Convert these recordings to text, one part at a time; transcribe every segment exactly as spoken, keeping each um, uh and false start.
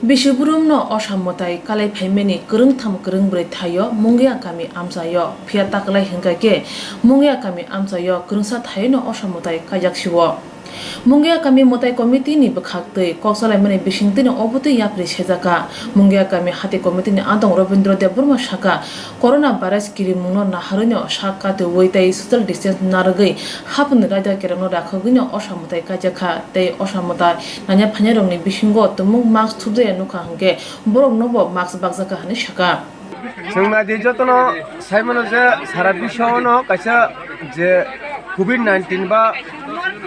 Bisi burumno osa mwtai kalai phaimani kwrwngtham kwrwngbrwi thaio Mungia kami amchaio, phiya taklai hwnkha khe Mungia kami amchaio kwrwngsa thaino osa mwtai kaijak sio. Mungia kami mwtai committee ni bwkhak twi kok salaimani bisingtwino obotwi yapri sejakha. Mungia kami hati committee ni adong Robindra Debbarma sakha, corona virus kirimungno naharwino sak katiui tei social distance narwgwi hapni raida kerongno rakhogwino osa mwtai kaijakha tei osa mwtai nanya phainairokni bisingo tumung mask thupjaya nukha hwnkhe boroknobo mask bakjakha hwnwi sakha. Chwng naidi jotono saimano je sara biswano kaisa je covid nineteen ba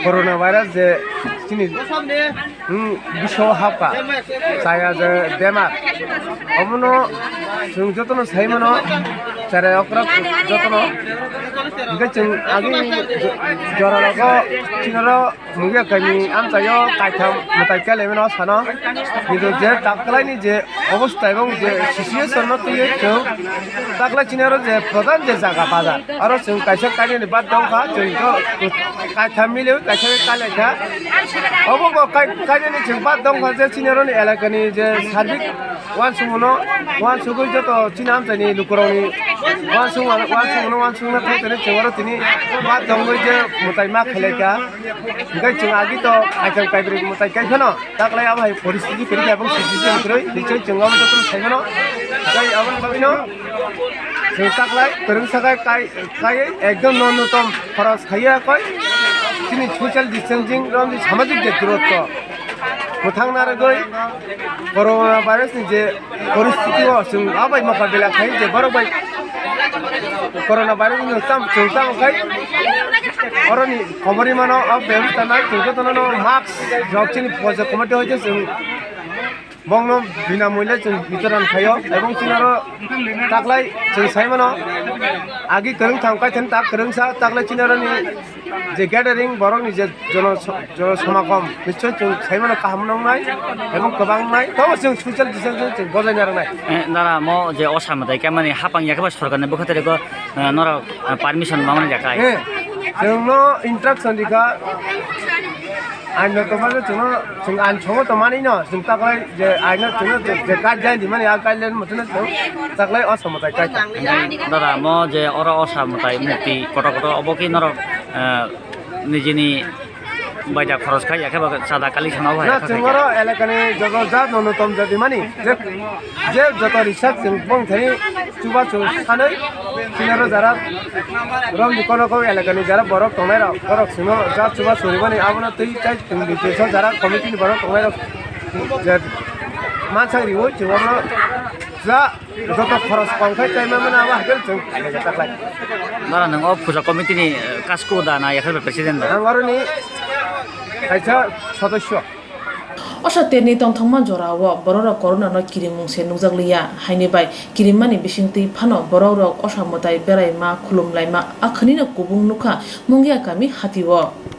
corona virus je chini, hmm, biswo hapkha chaya je bemar, omono chwng jotono saimano cherai okra jotono, hwnkhe chwng agini joralogo chinaro Mungia kami amchaio kaitham mwtai kailaimano sano, kintu je taklaini je obostha ebong je situation no twiwi chwng taklai chini aro je pradhan je jaga bazar, aro chwng kaisa kainani bad dongkha, chwng to kaitham miliwi kaisa kailaikha. Obo bo kai-, kainani chwng bad dongkha je chini aroni elakani je sarbik uansukmano, uansugwi joto chini amchaini lukurokni uansukmano, uansukmano uansukna thai tini chwng aro tini bad dongwi je mwtai ma khailaikha. Hwnkhe chwng agi to kaitham kaibrwi mwtai kai phano taklai abo hai poristiti kwrwi kha ebong sijijwng kwrwi, hichai chwng abo jotono sai mano. Tei aboni bagwino chwng taklai kwrwngsa khai kai, kaiwi ekdom no nutom khoros khaiya koi chini social distancing romni samajik je durotto mwthang narwgwi corona virus ni je poristiti o chwng abai mokabila khai je borok bai corona virus ni tam chwng tamo khai oroni khobori mano o bebostha nai chwng jotono no mask rok chini puja committee hoite chwng bongno binamuile chwng bitoran khaio ebong chini aro taklai chwng sai mano agi kwrwng thang kai thani tak kwrwngsa taklai chini aroni je gathering borokni je jono, jono somakom nischoi chwng sai mano kaham wngnai ebong kwbang wngnai, tobo chwng social distancing chwng bojai narwknai. Eh, nara mo je osa mwtai kaimani hapang ya khe ba sorkar ni bwkha tari go, eh, norok, eh, permission mamani ya kai. Eh, chwngno instruction rikha, aino tongmani chwngno, chwng ain songo tongmani no, chwng taklai je aino chwngno je guideline rimani a guideline mote no chwng taklai osa mwtai kai. Nara mo je oro osa mwtai mukti kotor kotor obo khe norok, eh, nijini baida khoros khai ya khe ba chada kali sana bai. Na chwng oro elakani joto jat no nutom jati mani je, je joto research chwng bong thani chuba chu sanai chini aro jara romni kono kok elakani jara borok tongnai rok borok chwngno jat chuba suri mani abono twi chai chwng ni jesa jara committee ni borok tongnai rok je mansak riwi chwng abono ja Joto khoros kong khai tei mano abo haikhe chwng khainai jata khlai. Nara nwng o puja committee ni, eh, kasku da na yakhai president da? Ang aroni kaisa sodosyo. Osa terni tongthokma jorao bororok corona no kirimung se nukjakliya, haini bai kirimmani bisingtwi phano borokrok osa mwtai beraima khulumlaima akhwnino kubung nukha Mungia kami hatio.